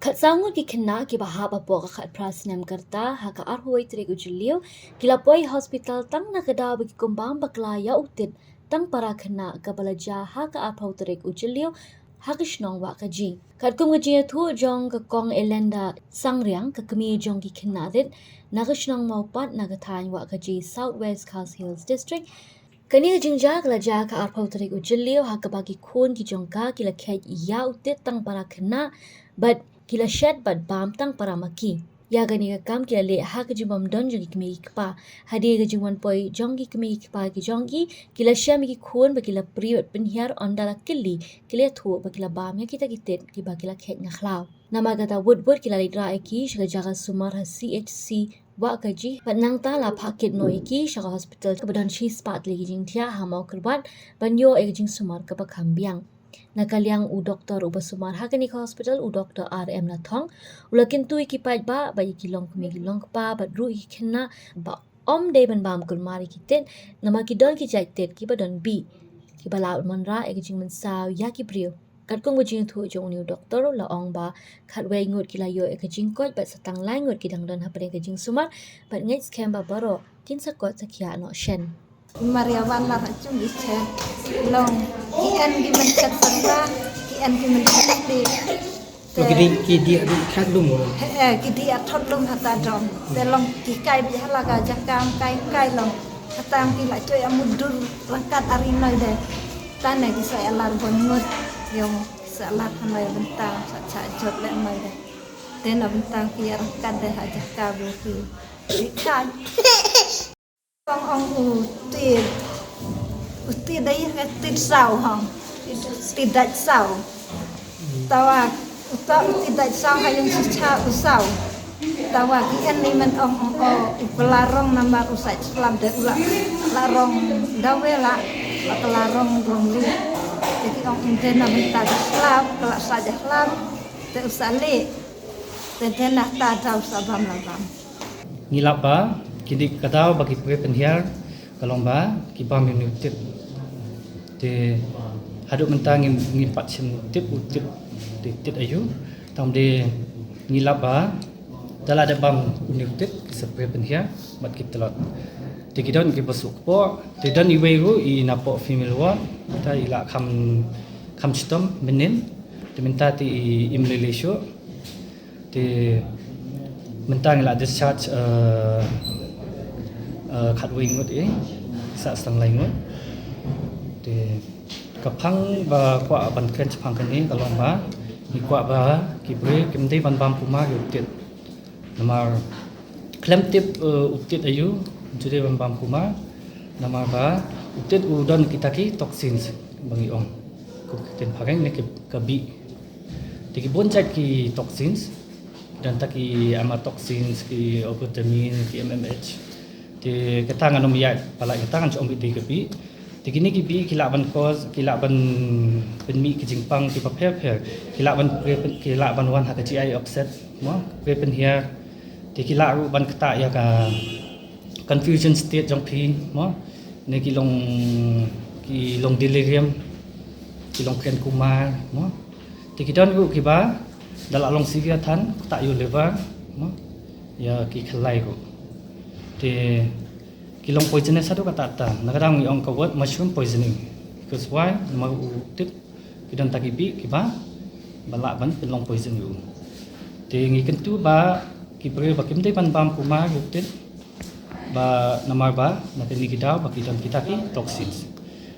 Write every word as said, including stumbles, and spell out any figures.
Khatsaw ngut ki khynnah kiba hap hapoh ka khatphra snem ka rta ha ka arphew tarik u Jylliew ki la poi hospital tang na ka daw ba ki kum bam bakla ïa u tit tang para khynnah kaba la jia ha ka arphew tarik u Jylliew ha ka shnong Wahkaji. Katkum ka jingïathuh jong ka Kong Elenda Sangriang, ka kmie jong ki khynnah rit na ka shnong Mawpat na ka thaiñ Wahkaji, South West Khasi Hills District, kane ka jingjia ka la jia ka arphew tarik u Jylliew ha kaba ki khun ki jong ka ki la kheit ïa u tit tang para khynnah bad ki la shet bad bam tang para ma ki. Ïa kane ka kam ki la leh ha ka jingbym don jong ki kmie ki kpa. Hadien ka jingwan poi jong ki kmie ki kpa ki jong ki, ki la shem ïa ki khun ba ki la prie bad pynhiar, ynda la kylli ki la ïathuh ba ki la bam ïa kita ki tit kiba ki la kheit na khlaw. Namar kata wut wut ki la leit rah ïa ki sha ka jaka sumar ha C H C Wahkaji bad nangta la phah kit noh ïa ki sha ka hospital kaba don shispah tylli ki jingthiah ha Mawkyrwat ban ïoh ïa ka jingsumar kaba kham biang. Na ka liang u doktor uba sumar ha kane ka hospital, u Doktor R M Lathong, u la kyntu ïa ki paidbah bad ïa ki longkmie ki longkpa bad ruh ïa ki khynnah ba ym dei ban bam kulmar ïa ki tit namar ki don ki jait tit kiba don bih kiba lah ban wanrah ïa ka jingmynsaw ïa ki briew. Katkum ka jingïathuh jong une u doktor, u la ong ba khatwei ngut ki la ïoh ïa ka jingkoit bad sa tang lai ngut ki dang don hapdeng ka jingsumar bad ngeit skhem ba baroh kin sa kot sa khiah noh shen. Maria wan la ha chung i chet long ki en ki men chet serba, ki en ki men chet di. Ki di, ki di adu khat lum. He, eh, ki di athot lum hata dom. Te long ki kai bi hala ka jakam kai kai long. Hata ki la choi amudur langkat ari noi de. Tane ki sa alar bon ngut. Yong ki sa alar hanoi bentang sa cha jot le noi de. Te na bentang ki arangkat de ha jaka bu ki. Di kai. Ong ong u ti, u ti dei ka ti saw hong. Ti dait saw. Tawa uta u ti dait saw ha yung si cha u saw. Tawa ki en ni men ong ong o u pela rong namar u sait slap de u la, la rong dawe la, la pela rong rong li. Jadi ong ong de na benta slap, kala sait slap, te u sa li. Te de na ta daw sa bam la bam. Ngi lap ba ki dik ka daw ba ki pre pynhiar ka long ba ki bam ïa une u tit. Te haduh mynta ngim, ngim pat shim tip u tit, te tit aïu. Tang de ngi lap ba da la dep bam une u tit ki sa pre pynhiar bad ki tlot. Te ki don kiba suk kpoh, te don iwei ruh i napoh female ward, te i la kham, kham chitom mynnin. Te mynta te i im lei lei shuh. Te mynta ngi la discharge, eh, eh, khatwei ngut, eh, sa stang lai ngut. Te ka phang ba kwah ban kren shaphang kane ka long ba ngi kwah ba ki briew kim dei ban bam kumar ïa u tit. Namar khlem tip, eh, u tit aïu, ju dei ban bam kumar. Namar ba u tit u don kita ki toxins ba ngi ong. Kum ka ktien phareng ne ka, ka bih. Te ki bun jait ki toxins, don ta ki amatoxins, ki ergotamine, ki M M H. Te kata ngan ym ïaid palat, kata ngan shu ong beit dei ka bih. Te kine ki bih ki lah ban cause, ki lah ban pynmih ki jingpang kiba pher pher. Ki lah ban, ki lah ban wan ha ka G I upset, mo, pre pynhiar. Te ki lah ruh ban ktah ïa ka confusion state jong phi, mo. Ne ki long, ki long delirium, ki long kren kumar, mo. Te ki don ruh kiba da la long severe than, ktah ïa u liver, mo, ïa ki khlai ruh. Te ki long poisonous haduh katta katta. Na ka daw ngi ong ka word mushroom poisoning. Because why? Namar u tit ki don ta ki bih kiba, ba lah ban pynlong poison ïa u. Te ngi kyntu ba ki briew ba kim dei ban bam kumar ïa u tit. Ba namar ba na kane ki daw ba ki don kita ki toxins.